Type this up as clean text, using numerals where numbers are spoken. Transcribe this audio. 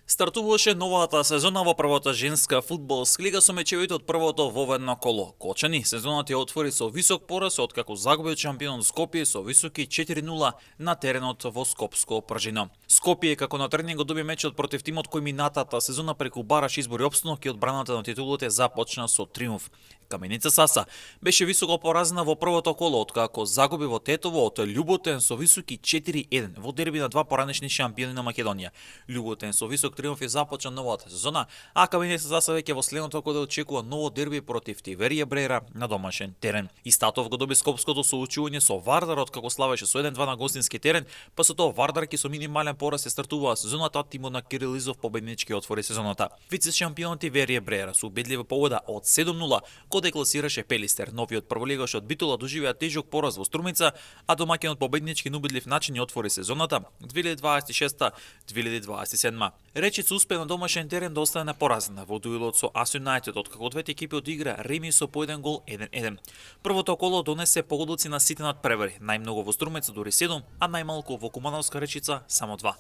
Стартуваше новата сезона во првата женска фудбалска лига со мечевите од првото воведно коло. Кочани сезоната ја отвори со висок пораз откако загуби од шампион Скопје со високи 4-0 на теренот во Скопско пржино. Скопје како на тренинг доби мечот против тимот кој минатата сезона преку бараш избори опстанок и одбраната на титулите започна со триумф. Каменица Саса беше високо поразена во првото коло откако загуби во Тетово од Љуботен со високи 4-1 во дерби на два поранешни шампиони на Македонија. Љуботен со висок триумф и започна новата сезона, а Каменица Саса веќе во следното коло очекува ново дерби против Тиверија Брера на домашен терен. Истатов го доби скопското соучување со Вардар откако славеше со 1-2 на гостински терен, па со тоа Вардарки со минимален пораз се стартуваа сезоната, тимот на Кирил Изов победнички отвори сезоната. Вице шампион Тиверија Брера со убедлива победа од 7-0 декласираше Пелистер. Новиот прволигаш од Битола доживеа тежок пораз во Струмица, а домаќинот победнички на убедлив начин ја отвори сезоната 2026-2027. Речица успе на домашен терен да остане непоразена во дуелот со Ас Юнајтед, откако двете екипи одигра реми со по еден гол 1-1. Првото коло донесе погодоци на сите надпревари, најмногу во Струмица дури 7, а најмалку во Кумановска Речица само 2.